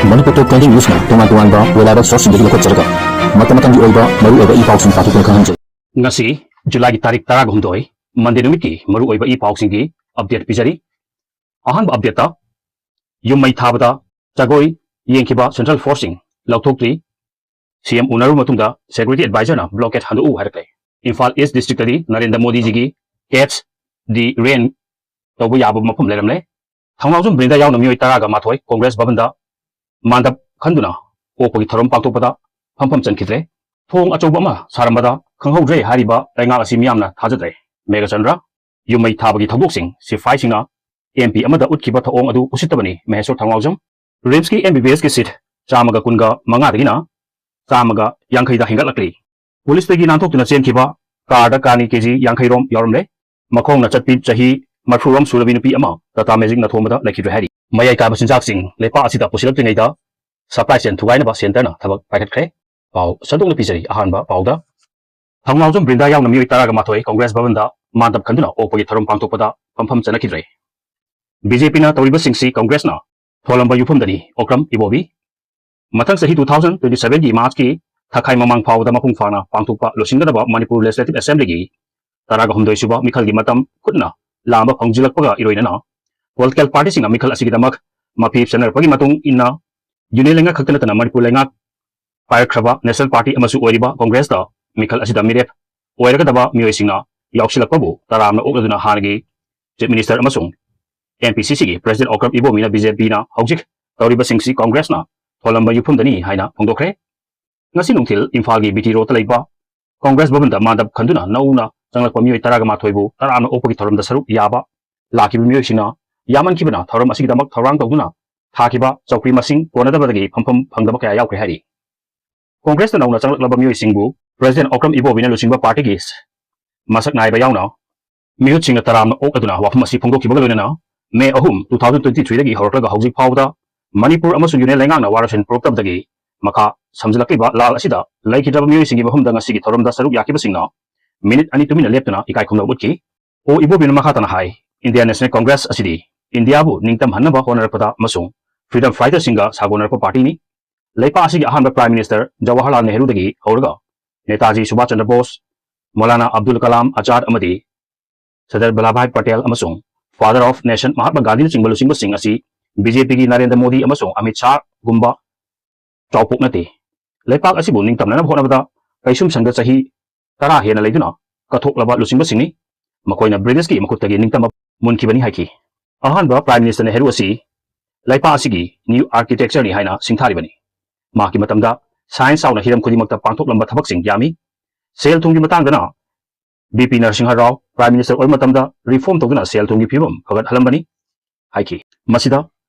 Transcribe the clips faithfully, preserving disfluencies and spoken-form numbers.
ꯃꯅꯤꯄꯨꯔ ꯇꯣꯞ twenty ꯅ꯭ꯌꯨꯁꯅ ꯇꯣꯉꯥꯟ ꯇꯣꯉꯥꯟꯕ reliable sourceꯁꯤꯡꯗꯒꯤ ꯂꯧꯈꯠꯆꯔꯒ ꯃꯇꯝ ꯃꯇꯝꯒꯤ ꯑꯣꯏꯕ ꯃꯔꯨꯑꯣꯏꯕ ꯏ ꯄꯥꯎꯁꯤꯡ ꯄꯥꯊꯣꯛꯇꯨꯅ ꯈꯪꯍꯟꯖꯩ꯫ ꯉꯁꯤ ꯖꯨꯂꯥꯏꯒꯤ ꯇꯥꯔꯤꯛ ꯇꯔꯥꯒ ꯍꯨꯝꯗꯣꯏ, ꯃꯟꯗꯦ ꯅꯨꯃꯤꯠꯀꯤ ꯃꯔꯨꯑꯣꯏꯕ ꯏ ꯄꯥꯎꯁꯤꯡꯒꯤ update ꯄꯤꯖꯔꯤ꯫ ꯑꯍꯥꯟꯕ updateꯇ, ꯌꯨꯝ ꯃꯩ ꯊꯥꯕꯗ ꯖꯒꯣꯏ ꯌꯦꯡꯈꯤꯕ central forceꯁꯤꯡ ꯂꯧꯊꯣꯛꯇ꯭ꯔꯤ꯫ ꯁꯤ ꯑꯦꯝ ꯎꯅꯔꯕ ꯃꯇꯨꯡꯗ security advisorꯅ blockade ꯍꯟꯗꯣꯛꯎ ꯍꯥꯏꯔꯛꯂꯦ꯫ Imphal East districtꯇꯗꯤ Narendra ꯃꯣꯗꯤꯖꯤꯒꯤ catch the rain ꯇꯧꯕ ꯌꯥꯕ ꯃꯐꯝ ꯂꯩꯔꯝꯂꯦ꯫ ꯊꯧꯅꯥꯎꯖꯝ ꯕ꯭ꯔꯤꯟꯗꯥ ꯌꯥꯎꯅ ꯃꯤꯑꯣꯏ ꯇꯔꯥꯒ ꯃꯥꯊꯣꯏ ꯀꯣꯡꯒ꯭ꯔꯦꯁ ꯚꯕꯟꯗ ꯃꯥꯟꯗꯞ ꯈꯟꯗꯨꯅ ꯑꯣꯛꯄꯒꯤ ꯊꯧꯔꯝ ꯄꯥꯡꯊꯣꯛꯄꯗ ꯐꯝꯐꯝ ꯆꯟꯈꯤꯗ꯭ꯔꯦ꯫ ꯊꯣꯡ ꯑꯆꯧꯕ ꯑꯃ ꯁꯥꯔꯝꯕꯗ ꯈꯪꯍꯧꯗ꯭ꯔꯦ ꯍꯥꯏꯔꯤꯕ ꯂꯩꯉꯥꯛ ꯑꯁꯤ ꯃꯤꯌꯥꯝꯅ ꯊꯥꯖꯗ꯭ꯔꯦ꯫ ꯃꯦꯘꯆꯟꯗ꯭ꯔ, ꯌꯨꯝ ꯃꯩ ꯊꯥꯕꯒꯤ ꯊꯧꯗꯣꯛꯁꯤꯡ ꯁꯤꯐꯥꯏꯁꯤꯡꯅ ꯑꯦꯝ ꯄꯤ ꯑꯃꯗ ꯎꯠꯈꯤꯕ ꯊꯧꯑꯣꯡ ꯑꯗꯨ ꯎꯁꯤꯠꯇꯕꯅꯤ꯫ ꯃꯍꯦꯁꯣꯔ ꯊꯧꯅꯥꯎꯖꯝ, ꯔꯤꯝꯁꯀꯤ ꯑꯦꯝ ꯕꯤ ꯕꯤ ꯑꯦꯁꯀꯤ seat ꯆꯥꯝꯃꯒ ꯀꯨꯟꯒ ꯃꯉꯥꯗꯒꯤꯅ ꯆꯥꯝꯃꯒ ꯌꯥꯡꯈꯩꯗ ꯍꯦꯟꯒꯠꯂꯛꯂꯤ꯫ ꯄꯨꯂꯤꯁꯇꯒꯤ ꯅꯥꯟꯊꯣꯛꯇꯨꯅ ꯆꯦꯟꯈꯤꯕ ꯀꯥꯔꯗ ꯀꯥꯅꯤ ꯀꯦꯖꯤ ꯌꯥꯡꯈꯩ ꯔꯣꯝ ꯌꯥꯎꯔꯝꯂꯦ꯫ ꯃꯈꯣꯡꯅ ꯆꯠꯄꯤ ꯆꯍꯤ ꯃꯔꯤꯐꯨ ꯔꯣꯝ ꯁꯨꯔꯕꯤ ꯅꯨꯄꯤ ꯑꯃ ꯇꯥꯇꯥ ꯃꯦꯖꯤꯛꯅ ꯊꯣꯝꯕꯗ ꯂꯩꯈꯤꯗ꯭ꯔꯦ ꯍꯥꯏꯔꯤ꯫ ꯃꯌꯥꯏ ꯀꯥꯕ ꯆꯤꯟꯖꯥꯛꯁꯤꯡ ꯂꯩꯄꯥꯛ ꯑꯁꯤꯗ ꯄꯨꯁꯤꯜꯂꯛꯇ꯭ꯔꯤꯉꯩꯗ supply chain ꯊꯨꯒꯥꯏꯅꯕ centreꯅ ꯊꯕꯛ ꯄꯥꯏꯈꯠꯈ꯭ꯔꯦ꯫ ꯄꯥꯎ ꯁꯟꯗꯣꯛꯅ ꯄꯤꯖꯔꯤ꯫ ꯑꯍꯥꯟꯕ ꯄꯥꯎꯗ, ꯊꯧꯅꯥꯎꯖꯝ ꯕ꯭ꯔꯤꯟꯗꯥ ꯌꯥꯎꯅ ꯃꯤꯑꯣꯏ ꯇꯔꯥꯒ ꯃꯥꯊꯣꯏ ꯀꯣꯡꯒ꯭ꯔꯦꯁ ꯚꯕꯟꯗ ꯃꯥꯟꯗꯞ ꯈꯟꯗꯨꯅ ꯑꯣꯛꯄꯒꯤ ꯊꯧꯔꯝ ꯄꯥꯡꯊꯣꯛꯄꯗ ꯐꯝꯐꯝ ꯆꯟꯅꯈꯤꯗ꯭ꯔꯦ꯫ ꯕꯤ ꯖꯦ ꯄꯤꯅ ꯇꯧꯔꯤꯕꯁꯤꯡꯁꯤ ꯀꯣꯡꯒ꯭ꯔꯦꯁꯅ ꯊꯣꯜꯂꯝꯕ ꯌꯨꯐꯝꯗꯅꯤ, ꯑꯣꯀ꯭ꯔꯝ ꯏꯕꯣꯕꯤ꯫ ꯃꯊꯪ ꯆꯍꯤ two thousand twenty sevenꯒꯤ Marchꯀꯤ ꯊꯥꯈꯥꯏ ꯃꯃꯥꯡ ꯐꯥꯎꯕꯗ ꯃꯄꯨꯡ ꯐꯥꯅ ꯄꯥꯡꯊꯣꯛꯄ ꯂꯣꯏꯁꯤꯟꯒꯗꯕ ꯃꯅꯤꯄꯨꯔ Legislative Assemblyꯒꯤ ꯇꯔꯥꯒ ꯍꯨꯝꯗꯣꯏ ꯁꯨꯕ ꯃꯤꯈꯜꯒꯤ ꯃꯇꯝ ꯈꯨꯠꯅ ꯂꯥꯝꯕ ꯐꯪꯖꯤꯜꯂꯛꯄꯒ ꯏꯔꯣꯏꯅꯅ political partyꯁꯤꯡꯅ ꯃꯤꯈꯜ ꯑꯁꯤꯒꯤꯗꯃꯛ ꯃꯐꯤ ꯆꯠꯅꯔꯛꯄꯒꯤ ꯃꯇꯨꯡ ꯏꯟꯅ ꯌꯨꯅꯤꯌꯟ ꯂꯩꯉꯥꯛ ꯈꯛꯇ ꯅꯠꯇꯅ ꯃꯅꯤꯄꯨꯔ ꯂꯩꯉꯥꯛ ꯄꯥꯏꯔꯛꯈ꯭ꯔꯕ national party ꯑꯃꯁꯨ ꯑꯣꯏꯔꯤꯕ ꯀꯣꯡꯒ꯭ꯔꯦꯁꯇ ꯃꯤꯈꯜ ꯑꯁꯤꯗ ꯃꯤꯔꯦꯞ ꯑꯣꯏꯔꯒꯗꯕ ꯃꯤꯑꯣꯏꯁꯤꯡꯅ ꯌꯥꯎꯁꯤꯜꯂꯛꯄꯕꯨ ꯇꯔꯥꯝꯅ ꯑꯣꯛꯂꯗꯨꯅ ꯍꯥꯟꯅꯒꯤ Chief Minister ꯑꯃꯁꯨꯡ M P C Cꯒꯤ President Okram ꯏꯕꯣꯕꯤꯅ B J Pꯅ ꯍꯧꯖꯤꯛ ꯇꯧꯔꯤꯕꯁꯤꯡꯁꯤ ꯀꯣꯡꯒ꯭ꯔꯦꯁꯅ ꯊꯣꯜꯂꯝꯕ ꯌꯨꯐꯝꯗꯅꯤ ꯍꯥꯏꯅ ꯐꯣꯡꯗꯣꯛꯈ꯭ꯔꯦ꯫ ꯉꯁꯤ ꯅꯨꯡꯊꯤꯜ ꯏꯝꯐꯥꯜꯒꯤ B T Roadꯇ ꯂꯩꯕ ꯀꯣꯡꯒ꯭ꯔꯦꯁ ꯚꯕꯟꯗ ꯃꯥꯟꯗꯞ ꯈꯟꯗꯨꯅ ꯅꯧꯅ ꯆꯪꯂꯛꯄ ꯃꯤꯑꯣꯏ ꯇꯔꯥꯒ ꯃꯥꯊꯣꯏꯕꯨ ꯇꯔꯥꯝꯅ ꯑꯣꯛꯄꯒꯤ ꯊꯧꯔꯝꯗ ꯁꯔꯨꯛ ꯌꯥꯕ ꯂꯥꯛꯈꯤꯕ ꯃꯤꯑꯣꯏꯁꯤꯡꯅ ꯌꯥꯝꯃꯟꯈꯤꯕꯅ ꯊꯧꯔꯝ ꯑꯁꯤꯒꯤꯗꯃꯛ ꯊꯧꯔꯥꯡ ꯇꯧꯗꯨꯅ ꯊꯥꯈꯤꯕ ꯆꯧꯀ꯭ꯔꯤ ꯃꯁꯤꯡ ꯀꯣꯟꯅꯗꯕꯗꯒꯤ ꯐꯝꯐꯝ ꯐꯪꯗꯕ ꯀꯌꯥ ꯌꯥꯎꯈ꯭ꯔꯦ ꯍꯥꯏꯔꯤ꯫ ꯀꯣꯡꯒ꯭ꯔꯦꯁꯇ ꯅꯧꯅ ꯆꯪꯂꯛꯂꯕ ꯃꯤꯑꯣꯏꯁꯤꯡꯕꯨ President ꯑꯣꯀ꯭ꯔꯝ ꯏꯕꯣꯕꯤꯅ ꯂꯨꯆꯤꯡꯕ partyꯒꯤ ꯃꯁꯛ ꯅꯥꯏꯕ ꯌꯥꯎꯅ ꯃꯤꯍꯨꯠꯁꯤꯡꯅ ꯇꯔꯥꯝꯅ ꯑꯣꯛꯂꯗꯨꯅ ꯋꯥꯐꯝ ꯑꯁꯤ ꯐꯣꯡꯗꯣꯛꯈꯤꯕꯒ ꯂꯣꯏꯅꯅ May ꯑꯍꯨꯝ, two thousand twenty threeꯗꯒꯤ ꯍꯧꯔꯛꯂꯒ ꯍꯧꯖꯤꯛ ꯐꯥꯎꯕꯗ ꯃꯅꯤꯄꯨꯔ ꯑꯃꯁꯨꯡ ꯌꯨꯅꯤꯌꯟ ꯂꯩꯉꯥꯛꯅ ꯋꯥꯔꯣꯏꯁꯤꯟ ꯄꯨꯔꯛꯇꯕꯗꯒꯤ ꯃꯈꯥ ꯁꯝꯖꯤꯜꯂꯛꯂꯤꯕ ꯂꯥꯜ ꯑꯁꯤꯗ ꯂꯩꯈꯤꯗ꯭ꯔꯕ ꯃꯤꯑꯣꯏꯁꯤꯡꯒꯤ ꯃꯐꯝꯗ ꯉꯁꯤꯒꯤ ꯊꯧꯔꯝꯗ ꯁꯔꯨꯛ ꯌꯥꯈꯤꯕꯁꯤꯡꯅ minute ꯑꯅꯤ ꯇꯨꯃꯤꯟꯅ ꯂꯦꯞꯇꯨꯅ ꯏꯀꯥꯏ ꯈꯨꯝꯅꯕ ꯎꯠꯈꯤ꯫ ꯑꯣ ꯏꯕꯣꯕꯤꯅ ꯃꯈꯥ ꯇꯥꯅ ꯍꯥꯏ, Indian National Congress ꯑꯁꯤꯗꯤ ꯏꯟꯗꯤꯌꯥꯕꯨ ꯅꯤꯡꯇꯝꯍꯟꯅꯕ ꯍꯣꯠꯅꯔꯛꯄꯗ ꯑꯃꯁꯨꯡ freedom fighterꯁꯤꯡꯒ ꯁꯥꯒꯣꯟꯅꯔꯛꯄ ꯄꯥꯔꯇꯤꯅꯤ꯫ ꯂꯩꯄꯥꯛ ꯑꯁꯤꯒꯤ ꯑꯍꯥꯟꯕ Prime Minister ꯖꯋꯥꯍꯔꯂꯥꯜ ꯅꯦꯍꯔꯨꯗꯒꯤ ꯍꯧꯔꯒ ꯅꯦꯇꯥꯖꯤ ꯁꯨꯚꯥꯁ ꯆꯟꯗ꯭ꯔ ꯕꯣꯁ, ꯃꯧꯂꯥꯅꯥ ꯑꯕꯗꯨꯜ ꯀꯂꯥꯝ ꯑꯖꯥꯗ ꯑꯃꯗꯤ ꯁꯔꯗꯥꯔ ꯚꯜꯂꯚꯚꯥꯏ ꯄꯇꯦꯜ ꯑꯃꯁꯨꯡ Father of Nation ꯃꯍꯥꯠꯃ ꯒꯥꯟꯙꯤꯅꯆꯤꯡꯕ ꯂꯨꯆꯤꯡꯕꯁꯤꯡ ꯑꯁꯤ BJPꯒꯤ ꯅꯔꯦꯟꯗ꯭ꯔ ꯃꯣꯗꯤ ꯑꯃꯁꯨꯡ ꯑꯃꯤꯠ ꯁꯥꯍꯒꯨꯝꯕ ꯆꯥꯎꯄꯣꯛ ꯅꯠꯇꯦ꯫ ꯂꯩꯄꯥꯛ ꯑꯁꯤꯕꯨ ꯅꯤꯡꯇꯝꯅꯅꯕ ꯍꯣꯠꯅꯕꯗ ꯀꯩꯁꯨꯝꯁꯪꯗ ꯆꯍꯤ ꯇꯔꯥ ꯍꯦꯟꯅ ꯂꯩꯗꯨꯅ ꯀꯠꯊꯣꯛꯂꯕ ꯂꯨꯆꯤꯡꯕꯁꯤꯡꯅꯤ꯫ ꯃꯈꯣꯏꯅ Britishꯀꯤ ꯃꯈꯨꯠꯇꯒꯤ ꯅꯤꯡꯇꯝꯕ ꯃꯨꯟꯈꯤꯕꯅꯤ ꯍꯥꯏꯈꯤ꯫ ꯑꯍꯥꯟꯕ Prime Minister ꯅꯦꯍꯔꯨ ꯑꯁꯤ ꯂꯩꯄꯥꯛ ꯑꯁꯤꯒꯤ new architectureꯅꯤ ꯍꯥꯏꯅ ꯁꯤꯡꯊꯥꯔꯤꯕꯅꯤ꯫ ꯃꯍꯥꯛꯀꯤ ꯃꯇꯝꯗ science ꯆꯥꯎꯅ ꯍꯤꯔꯝ ꯈꯨꯗꯤꯡꯃꯛꯇ ꯄꯥꯡꯊꯣꯛꯂꯝꯕ ꯊꯕꯛꯁꯤꯡ ꯌꯥꯝꯃꯤ꯫ ꯁꯦꯜ ꯊꯨꯝꯒꯤ ꯃꯇꯥꯡꯗꯅ B P Narasimha Rao Prime Minister ꯑꯣꯏꯕ ꯃꯇꯝꯗ reform ꯇꯧꯗꯨꯅ ꯁꯦꯜ ꯊꯨꯝꯒꯤ ꯐꯤꯕꯝ ꯐꯒꯠꯍꯜꯂꯝꯕꯅꯤ ꯍꯥꯏꯈꯤ꯫ ꯃꯁꯤꯗ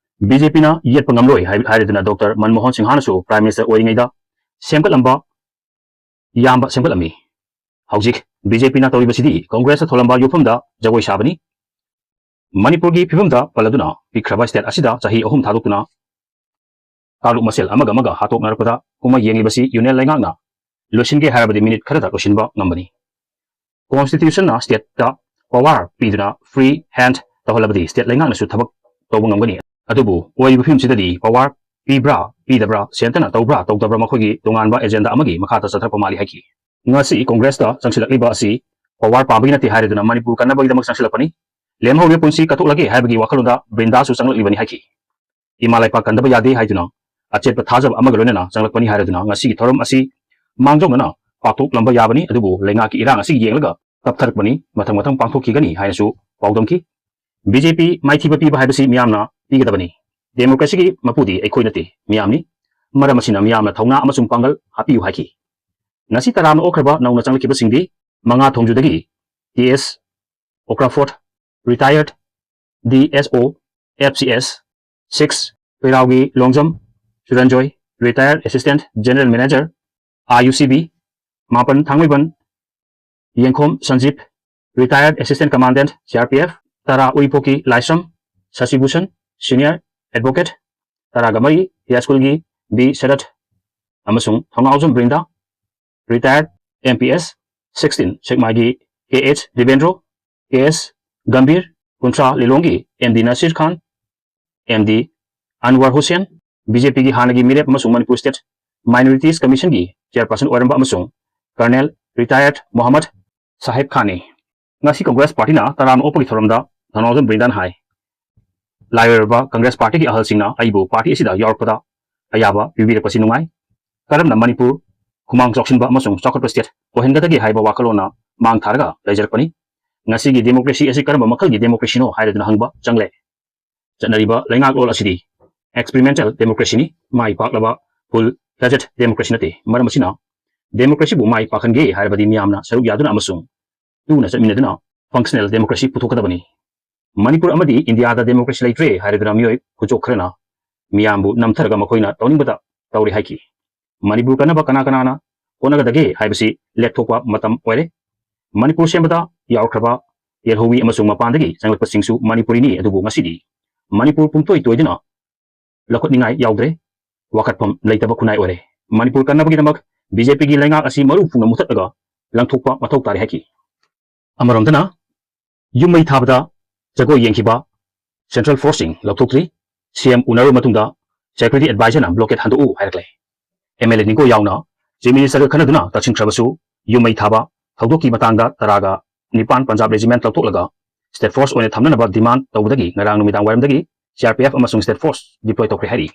BJPꯅ ꯌꯦꯠꯄ ꯉꯝꯂꯣꯏ ꯍꯥꯏ-, ꯍꯥꯏꯔꯗꯨꯅ ꯗꯣꯛꯇꯔ ꯃꯟꯃꯣꯍꯟ ꯁꯤꯡꯍꯅꯁꯨ Prime Minister ꯑꯣꯏꯔꯤꯉꯩꯗ ꯁꯦꯝꯒꯠꯂꯝꯕ ꯌꯥꯝꯕ ꯁꯦꯝꯒꯠꯂꯝꯃꯤ꯫ ꯍꯧꯖꯤꯛ BJPꯅ ꯇꯧꯔꯤꯕꯁꯤꯗꯤ Congressꯇ ꯊꯣꯜꯂꯝꯕ ꯌꯣꯛꯐꯝꯗ ꯖꯒꯣꯏ ꯁꯥꯕꯅꯤ꯫ ꯃꯅꯤꯄꯨꯔꯒꯤ ꯐꯤꯕꯝꯗ ꯄꯜꯂꯗꯨꯅ ꯄꯤꯛꯈ꯭ꯔꯕ state ꯑꯁꯤꯗ ꯆꯍꯤ ꯑꯍꯨꯝ ꯊꯥꯗꯣꯛꯇꯨꯅ ꯀꯥꯡꯂꯨꯞ ꯃꯁꯦꯜ ꯑꯃꯒ ꯑꯃꯒ ꯍꯥꯠꯇꯣꯛꯅꯔꯛꯄꯗ ꯀꯨꯝꯍꯩ ꯌꯦꯡꯂꯤꯕꯁꯤ Union ꯂꯩꯉꯥꯛꯅ ꯂꯣꯏꯁꯤꯟꯒꯦ ꯍꯥꯏꯔꯕꯗꯤ minute ꯈꯔꯗ ꯂꯣꯏꯁꯤꯟꯕ ꯉꯝꯕꯅꯤ꯫ Constitutionꯅ stateꯇ power ꯄꯤꯗꯨꯅ free hand ꯇꯧꯍꯜꯂꯕꯗꯤ state ꯂꯩꯉꯥꯛꯅꯁꯨ ꯊꯕꯛ ꯇꯧꯕ ꯉꯝꯒꯅꯤ꯫ ꯑꯗꯨꯕꯨ ꯑꯣꯏꯔꯤꯕ ꯐꯤꯕꯝꯁꯤꯗꯗꯤ power ꯄꯤꯕ꯭ꯔꯥ ꯄꯤꯗꯕ꯭ꯔꯥ, centreꯅ ꯇꯧꯕ꯭ꯔꯥ ꯇꯧꯗꯕ꯭ꯔꯥ, ꯃꯈꯣꯏꯒꯤ ꯇꯣꯉꯥꯟꯕ agenda ꯑꯃꯒꯤ ꯃꯈꯥꯗ ꯆꯠꯊꯔꯛꯄ ꯃꯥꯜꯂꯤ ꯍꯥꯏꯈꯤ꯫ ꯉꯁꯤ Congressꯇ ꯆꯪꯁꯤꯜꯂꯛꯂꯤꯕ ꯑꯁꯤ power ꯄꯥꯝꯕꯒꯤ ꯅꯠꯇꯦ ꯍꯥꯏꯔꯗꯨꯅ ꯃꯅꯤꯄꯨꯔ ꯀꯟꯅꯕꯒꯤꯗꯃꯛ ꯆꯪꯁꯤꯜꯂꯛꯄꯅꯤ꯫ ꯂꯦꯝꯍꯧꯔꯤꯕ ꯄꯨꯟꯁꯤ ꯀꯠꯊꯣꯛꯂꯒꯦ ꯍꯥꯏꯕꯒꯤ ꯋꯥꯈꯜꯂꯣꯟꯗ ꯕ꯭ꯔꯤꯟꯗꯥꯁꯨ ꯆꯪꯂꯛꯂꯤꯕꯅꯤ ꯍꯥꯏꯈꯤ꯫ ꯏꯃꯥ ꯂꯩꯄꯥꯛ ꯀꯟꯗꯕ ꯌꯥꯗꯦ ꯍꯥꯏꯗꯨꯅ ꯑꯆꯦꯠꯄ ꯊꯥꯖꯕ ꯑꯃꯒ ꯂꯣꯏꯅꯅ ꯆꯪꯂꯛꯄꯅꯤ ꯍꯥꯏꯔꯗꯨꯅ ꯉꯁꯤꯒꯤ ꯊꯧꯔꯝ ꯑꯁꯤ ꯃꯥꯡꯖꯧꯅꯅ ꯄꯥꯡꯊꯣꯛꯂꯝꯕ ꯌꯥꯕꯅꯤ, ꯑꯗꯨꯕꯨ ꯂꯩꯉꯥꯛꯀꯤ ꯏꯔꯥꯡ ꯑꯁꯤ ꯌꯦꯡꯂꯒ ꯀꯞꯊꯔꯛꯄꯅꯤ, ꯃꯊꯪ ꯃꯊꯪ ꯄꯥꯡꯊꯣꯛꯈꯤꯒꯅꯤ ꯍꯥꯏꯅꯁꯨ ꯄꯥꯎꯗꯝꯈꯤ꯫ BJP ꯃꯥꯏꯊꯤꯕ ꯄꯤꯕ ꯍꯥꯏꯕꯁꯤ ꯃꯤꯌꯥꯝꯅ ꯄꯤꯒꯗꯕꯅꯤ꯫ Democracyꯒꯤ ꯃꯄꯨꯗꯤ ꯑꯩꯈꯣꯏ ꯅꯠꯇꯦ, ꯃꯤꯌꯥꯝꯅꯤ꯫ ꯃꯔꯝ ꯑꯁꯤꯅ ꯃꯤꯌꯥꯝꯅ ꯊꯧꯅꯥ ꯑꯃꯁꯨꯡ ꯄꯥꯡꯒꯜ ꯍꯥꯞꯄꯤꯌꯨ ꯍꯥꯏꯈꯤ꯫ ꯉꯁꯤ ꯇꯔꯥꯝꯅ ꯑꯣꯛꯈ꯭ꯔꯕ ꯅꯧꯅ ꯆꯪꯂꯛꯈꯤꯕꯁꯤꯡꯗꯤ ꯃꯉꯥ ꯊꯣꯡꯖꯨꯗꯒꯤ T S Okrafort, retired D S O F C S six, ꯄꯩꯔꯥꯎꯒꯤ Longjam ꯁꯨꯔꯟꯖꯣꯏ, retired assistant general manager, I U C B, ꯃꯥꯄꯟ ꯊꯥꯡꯃꯩꯕꯟ ꯌꯦꯡꯈꯣꯝ ꯁꯟꯖꯤꯞ, retired assistant commandant C R P F, ꯇꯔꯥ ꯎꯔꯤꯄꯣꯛꯀꯤ ꯂꯥꯏꯁ꯭ꯔꯝ ꯁꯁꯤꯚꯨꯁꯟ, senior advocate, ꯇꯔꯥꯒ ꯃꯔꯤ ꯍꯤꯌꯥꯁ꯭ꯀꯨꯜꯒꯤ B ꯁꯔꯠ ꯑꯃꯁꯨꯡ ꯊꯣꯡꯉꯥꯎꯖꯝ ꯕ꯭ꯔꯤꯟꯗꯥ, retired M P S, sixteen ꯁꯦꯛꯃꯥꯏꯒꯤ K H ꯗꯤꯕꯦꯟꯗ꯭ꯔꯣ, K S Gambhir, ꯀꯨꯟꯊ꯭ꯔꯥ ꯂꯤꯂꯣꯡꯒꯤ M D Nasir Khan, M D Anwar Hussain, B J ꯄꯤꯒꯤ ꯍꯥꯟꯅꯒꯤ ꯃꯤꯔꯦꯞ ꯑꯃꯁꯨꯡ ꯃꯅꯤꯄꯨꯔ ꯁ꯭ꯇꯦꯠ ꯃꯥꯏꯅꯣꯔꯤꯇꯤꯁ ꯀꯃꯤꯁꯟꯒꯤ ꯆꯦꯌꯔꯄꯔꯁꯟ ꯑꯣꯏꯔꯝꯕ ꯑꯃꯁꯨꯡ ꯀꯔꯅꯦꯜ ꯔꯤꯇꯥꯌꯔꯗ ꯃꯣꯍꯝꯃꯗ ꯁꯥꯍꯦꯕ ꯈꯥꯟꯅꯤ꯫ ꯉꯁꯤ ꯀꯪꯒ꯭ꯔꯦꯁ ꯄꯥꯔꯇꯤꯅ ꯇꯔꯥꯝꯅ ꯑꯣꯛꯄꯒꯤ ꯊꯧꯔꯝꯗ ꯙꯅꯣꯖꯟ ꯕ꯭ꯔꯤꯟꯗꯥꯟ ꯍꯥꯏ, ꯂꯥꯏ ꯑꯣꯏꯔꯕ ꯀꯪꯒ꯭ꯔꯦꯁ ꯄꯥꯔꯇꯤꯒꯤ ꯑꯍꯜꯁꯤꯡꯅ ꯑꯩꯕꯨ ꯄꯥꯔꯇꯤ ꯑꯁꯤꯗ ꯌꯥꯎꯔꯛꯄꯗ ꯑꯌꯥꯕ ꯄꯤꯕꯤꯔꯛꯄꯁꯤ ꯅꯨꯡꯉꯥꯏ꯫ ꯀꯔꯝꯅ ꯃꯅꯤꯄꯨꯔ ꯈꯨꯃꯥꯡ ꯆꯥꯎꯁꯤꯟꯕ ꯑꯃꯁꯨꯡ ꯆꯥꯎꯈꯠꯄ ꯁ꯭ꯇꯦꯠ ꯑꯣꯏꯍꯟꯒꯗꯒꯦ ꯍꯥꯏꯕ ꯋꯥꯈꯜꯂꯣꯟꯅ ꯃꯥꯡ ꯊꯥꯔꯒ ꯂꯩꯖꯔꯛꯄꯅꯤ꯫ ꯉꯁꯤꯒꯤ ꯗꯦꯃꯣꯀ꯭ꯔꯦꯁꯤ ꯑꯁꯤ ꯀꯔꯝꯕ ꯃꯈꯜꯒꯤ ꯗꯦꯃꯣꯀ꯭ꯔꯦꯁꯤꯅꯣ ꯍꯥꯏꯔꯗꯨꯅ ꯍꯪꯕ ꯆꯪꯂꯦ꯫ ꯆꯠꯅꯔꯤꯕ ꯂꯩꯉꯥꯛꯂꯣꯟ ꯑꯁꯤꯗꯤ ꯑꯦꯛꯁꯄꯤꯔꯤꯃꯦꯟꯇꯦꯜ ꯗꯦꯃꯣꯀ꯭ꯔꯦꯁꯤꯅꯤ, ꯃꯥꯏ ꯄꯥꯛꯂꯕ ꯐꯨꯜ ꯐ꯭ꯂꯦꯖꯦꯗ ꯗꯦꯃꯣꯀ꯭ꯔꯦꯁꯤ ꯅꯠꯇꯦ꯫ ꯃꯔꯝ ꯑꯁꯤꯅ, ꯗꯦꯃꯣꯀ꯭ꯔꯦꯁꯤꯕꯨ ꯃꯥꯏ ꯄꯥꯛꯍꯟꯒꯦ ꯍꯥꯏꯔꯕꯗꯤ ꯃꯤꯌꯥꯝꯅ ꯁꯔꯨꯛ ꯌꯥꯗꯨꯅ ꯑꯃꯁꯨꯡ ꯇꯨꯅ ꯆꯠꯃꯤꯟꯅꯗꯨꯅ ꯐꯪꯁꯅꯦꯜ ꯗꯦꯃꯣꯀ꯭ꯔꯦꯁꯤ ꯄꯨꯊꯣꯛꯀꯗꯕꯅꯤ꯫ ꯃꯅꯤꯄꯨꯔ ꯑꯃꯗꯤ ꯏꯟꯗꯤꯌꯥꯗ ꯗꯦꯃꯣꯀ꯭ꯔꯦꯁꯤ ꯂꯩꯇ꯭ꯔꯦ ꯍꯥꯏꯔꯗꯨꯅ ꯃꯤꯑꯣꯏ ꯈꯨꯆꯣꯛ ꯈꯔꯅ ꯃꯤꯌꯥꯝꯕꯨ ꯅꯝꯊꯔꯒ ꯃꯈꯣꯏꯅ ꯇꯧꯅꯤꯡꯕꯇ ꯇꯧꯔꯦ ꯍꯥꯏꯈꯤ꯫ ꯃꯅꯤꯄꯨꯔ ꯀꯟꯅꯕ ꯀꯅꯥ ꯀꯅꯥꯅ ꯍꯣꯠꯅꯒꯗꯒꯦ ꯍꯥꯏꯕꯁꯤ ꯂꯦꯞꯊꯣꯛꯄ ꯃꯇꯝ ꯑꯣꯏꯔꯦ꯫ ꯃꯅꯤꯄꯨꯔ ꯁꯦꯝꯕꯗ ꯌꯥꯎꯈ꯭ꯔꯕ ꯌꯦꯜꯍꯧꯃꯤ ꯑꯃꯁꯨꯡ ꯃꯄꯥꯟꯗꯒꯤ ꯆꯪꯂꯛꯄꯁꯤꯡꯁꯨ ꯃꯅꯤꯄꯨꯔꯤꯅꯤ, ꯑꯗꯨꯕꯨ ꯉꯁꯤꯗꯤ ꯃꯅꯤꯄꯨꯔ ꯄꯨꯝꯇꯣꯏ ꯇꯣꯏꯗꯨꯅ ꯂꯧꯈꯠꯅꯤꯡꯉꯥꯏ ꯌꯥꯎꯗ꯭ꯔꯦ꯫ ꯋꯥꯀꯠꯐꯝ ꯂꯩꯇꯕ ꯈꯨꯟꯅꯥꯏ ꯑꯣꯏꯔꯦ꯫ ꯃꯅꯤꯄꯨꯔ ꯀꯟꯅꯕꯒꯤꯗꯃꯛ ꯕꯤ ꯖꯦ ꯄꯤꯒꯤ ꯂꯩꯉꯥꯛ ꯑꯁꯤ ꯃꯔꯨ ꯐꯨꯡꯅ ꯃꯨꯊꯠꯂꯒ ꯂꯪꯊꯣꯛꯄ ꯃꯊꯧ ꯇꯥꯔꯦ ꯍꯥꯏꯈꯤ꯫ ꯑꯃꯔꯣꯝꯗꯅ, ꯌꯨꯝ ꯃꯩ ꯊꯥꯕꯗ ꯖꯒꯣꯏ ꯌꯦꯡꯈꯤꯕ ꯁꯦꯟꯇ꯭ꯔꯦꯜ ꯐꯣꯔꯁꯁꯤꯡ ꯂꯧꯊꯣꯛꯇ꯭ꯔꯤ꯫ ꯁꯤ ꯑꯦꯝ ꯎꯅꯔꯕ ꯃꯇꯨꯡꯗ ꯁꯦꯀ꯭ꯌꯨꯔꯤꯇꯤ ꯑꯦꯗꯚꯥꯏꯖꯔꯅ ꯕ꯭ꯂꯣꯀꯦꯠ ꯍꯟꯗꯣꯛꯎ ꯍꯥꯏꯔꯛꯂꯦ꯫ ꯑꯦꯝ ꯑꯦꯜ ꯑꯦ ꯅꯤꯡꯀꯣ ꯌꯥꯎꯅ ꯆꯤꯐ ꯃꯤꯅꯤꯁꯇꯔꯒ ꯈꯟꯅꯗꯨꯅ ꯇꯛꯁꯤꯟꯈ꯭ꯔꯕꯁꯨ, ꯌꯨꯝ ꯃꯩ ꯊꯥꯕ ꯊꯧꯗꯣꯛꯀꯤ ꯃꯇꯥꯡꯗ ꯇꯔꯥꯒ ꯅꯤꯄꯥꯟ ꯄꯟꯖꯥꯕ ꯔꯦꯖꯤꯃꯦꯟꯠ ꯂꯧꯊꯣꯛꯂꯒ ꯁ꯭ꯇꯦꯠ ꯐꯣꯔꯁ ꯑꯣꯏꯅ ꯊꯝꯅꯅꯕ ꯗꯤꯃꯥꯟꯗ ꯇꯧꯕꯗꯒꯤ ꯉꯔꯥꯡ ꯅꯨꯃꯤꯗꯥꯡ ꯋꯥꯏꯔꯝꯗꯒꯤ ꯁꯤ ꯑꯥꯔ ꯄꯤ ꯑꯦꯐ ꯑꯃꯁꯨꯡ ꯁ꯭ꯇꯦꯠ ꯐꯣꯔꯁ ꯗꯤꯄ꯭ꯂꯣꯏ ꯇꯧꯈ꯭ꯔꯦ ꯍꯥꯏꯔꯤ꯫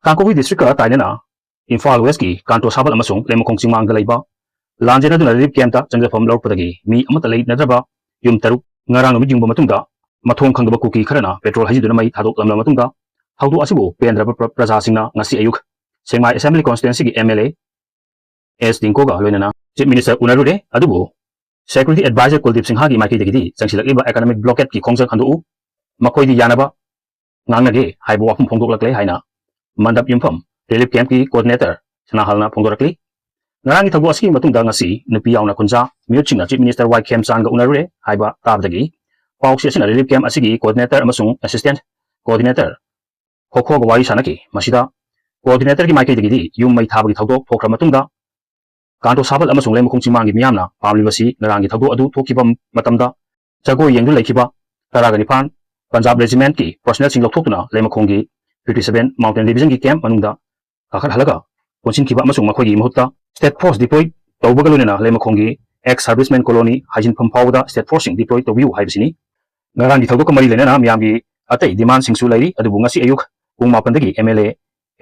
ꯀꯥꯡꯄꯣꯛꯄꯤ ꯗꯤꯁꯇ꯭ꯔꯤꯛꯀ ꯇꯥꯏꯅꯅ ꯏꯝꯐꯥꯜ ꯋꯦꯁꯀꯤ ꯀꯥꯟꯇꯣ ꯁꯥꯕꯜ ꯑꯃꯁꯨꯡ ꯂꯩꯃꯈꯣꯡ ꯆꯤꯡꯃꯥꯡꯗ ꯂꯩꯕ ꯂꯥꯟꯖꯦꯟꯅꯗꯨꯅ ꯔꯤꯂꯤꯐ ꯀꯦꯝꯞꯇ ꯆꯪꯖꯐꯝ ꯂꯧꯔꯛꯄꯗꯒꯤ ꯃꯤ ꯑꯃꯠꯇ ꯂꯩꯅꯗ꯭ꯔꯕ ꯌꯨꯝ ꯇꯔꯨꯛ ꯉꯔꯥꯡ ꯅꯨꯃꯤꯠ ꯌꯨꯡꯕ ꯃꯇꯨꯡꯗ, ꯃꯊꯣꯡ ꯈꯪꯗꯕ ꯀꯨꯀꯤ ꯈꯔꯅ ꯄꯦꯇ꯭ꯔꯣꯜ ꯍꯩꯖꯤꯟꯗꯨꯅ ꯃꯩ ꯊꯥꯗꯣꯛꯂꯝꯂꯕ ꯃꯇꯨꯡꯗ, ꯊꯧꯗꯣꯛ ꯑꯁꯤꯕꯨ ꯄꯦꯟꯗ꯭ꯔꯕ ꯄ꯭ꯔ-, ꯄ꯭ꯔꯖꯥꯁꯤꯡꯅ ꯉꯁꯤ ꯑꯌꯨꯛ ꯁꯦꯛꯃꯥꯏ ꯑꯦꯁꯦꯝꯕ꯭ꯂꯤ ꯀꯣꯟꯁꯇꯤꯇ꯭ꯋꯦꯟꯁꯤꯒꯤ ꯑꯦꯝ ꯑꯦꯜ ꯑꯦ ꯑꯦꯁ ꯇꯤꯡꯀꯣꯒ ꯂꯣꯏꯅꯅ ꯆꯤꯐ ꯃꯤꯅꯤꯁꯇꯔ ꯎꯅꯔꯨꯔꯦ꯫ ꯑꯗꯨꯕꯨ ꯁꯦꯀ꯭ꯌꯨꯔꯤꯇꯤ ꯑꯦꯗꯚꯥꯏꯖꯔ ꯀꯨꯜꯗꯤꯞ ꯁꯤꯡꯍꯒꯤ ꯃꯥꯏꯀꯩꯗꯒꯤꯗꯤ ꯆꯪꯁꯤꯜꯂꯛꯂꯤꯕ ꯏꯀꯣꯅꯣꯃꯤꯛ ꯕ꯭ꯂꯣꯀꯦꯠꯀꯤ ꯈꯣꯡꯖꯪ ꯍꯟꯗꯣꯛꯎ, ꯃꯈꯣꯏꯗꯤ ꯌꯥꯅꯕ ꯉꯥꯡꯅꯒꯦ ꯍꯥꯏꯕ ꯋꯥꯐꯝ ꯐꯣꯡꯗꯣꯛꯂꯛꯂꯦ ꯍꯥꯏꯅ ꯃꯟꯗꯞ ꯌꯨꯝꯐꯝ ꯔꯤꯂꯤꯐ ꯀꯦꯝꯞꯀꯤ ꯀꯣꯑꯣꯔꯗꯤꯅꯦꯇꯔ ꯁꯅꯥꯍꯜꯅ ꯐꯣꯡꯗꯣꯔꯛꯂꯤ꯫ ꯉꯔꯥꯡꯒꯤ ꯊꯧꯗꯣꯛ ꯑꯁꯤꯒꯤ ꯃꯇꯨꯡꯗ ꯉꯁꯤ ꯅꯨꯄꯤ ꯌꯥꯎꯅ ꯈꯨꯟꯖꯥ ꯃꯤꯑꯣꯠꯁꯤꯡꯅ ꯆꯤꯐ ꯃꯤꯅꯤꯁꯇꯔ ꯋꯥꯏ ꯈꯦꯝꯆꯥꯟꯒ ꯎꯅꯔꯨꯔꯦ ꯍꯥꯏꯕ ꯇꯥꯕꯗꯒꯤ ꯄꯥꯎꯆꯦ ꯑꯁꯤꯅ ꯔꯤꯂꯤꯐ ꯀꯦꯝꯞ ꯑꯁꯤꯒꯤ ꯀꯣꯑꯣꯔꯗꯤꯅꯦꯇꯔ ꯑꯃꯁꯨꯡ ꯑꯦꯁꯤꯁꯇꯦꯟꯠ ꯀꯣꯑꯣꯔꯗꯤꯅꯦꯇꯔ ꯈꯣꯈꯣꯒ ꯋꯥꯔꯤ ꯁꯥꯟꯅꯈꯤ꯫ ꯃꯁꯤꯗ ꯀꯣꯑꯣꯔꯗꯤꯅꯦꯇꯔꯒꯤ ꯃꯥꯏꯀꯩꯗꯒꯤꯗꯤ ꯌꯨꯝ ꯃꯩ ꯊꯥꯕꯒꯤ ꯊꯧꯗꯣꯛ ꯊꯣꯛꯈ꯭ꯔ ꯃꯇꯨꯡꯗ ꯀꯥꯟꯇꯣ ꯁꯥꯕꯜ ꯑꯃꯁꯨꯡ ꯂꯩꯃꯈꯣꯡ ꯆꯤꯡꯃꯥꯡꯒꯤ ꯃꯤꯌꯥꯝꯅ ꯄꯥꯝꯂꯤꯕꯁꯤ ꯉꯔꯥꯡꯒꯤ ꯊꯧꯗꯣꯛ ꯑꯗꯨ ꯊꯣꯛꯈꯤꯕ ꯃꯇꯝꯗ ꯖꯒꯣꯏ ꯌꯦꯡꯗꯨꯅ ꯂꯩꯈꯤꯕ ꯇꯔꯥꯒ ꯅꯤꯄꯥꯟ Punjab Regiment ꯀꯤ personnel ꯁꯤꯡ ꯂꯧꯊꯣꯛꯇꯨꯅ ꯂꯩꯃꯈꯣꯡꯒꯤ fifty seven Mountain Division ꯒꯤ camp ꯃꯅꯨꯡꯗ ꯀꯥꯈꯠꯍꯜꯂꯒ ꯄꯨꯟꯁꯤꯟꯈꯤꯕ ꯑꯃꯁꯨꯡ ꯃꯈꯣꯏꯒꯤ ꯃꯍꯨꯠꯇ state force deploy ꯇꯧꯕꯒ ꯂꯣꯏꯅꯅ ꯂꯩꯃꯈꯣꯡꯒꯤ ex serviceman colony ꯍꯥꯏꯖꯤꯟꯐꯝ ꯐꯥꯎꯕꯗ state force ꯁꯤꯡ deploy ꯇꯧꯕꯤꯌꯨ ꯍꯥꯏꯕꯁꯤꯅꯤ꯫ ꯉꯔꯥꯡꯒꯤ ꯊꯧꯗꯣꯛꯀ ꯃꯔꯤ ꯂꯩꯅꯅ ꯃꯤꯌꯥꯝꯒꯤ ꯑꯇꯩ demand ꯁꯤꯡꯁꯨ ꯂꯩꯔꯤ, ꯑꯗꯨꯕꯨ ꯉꯁꯤ ꯑꯌꯨꯛ ꯄꯨꯡ ꯃꯥꯄꯟꯗꯒꯤ M L A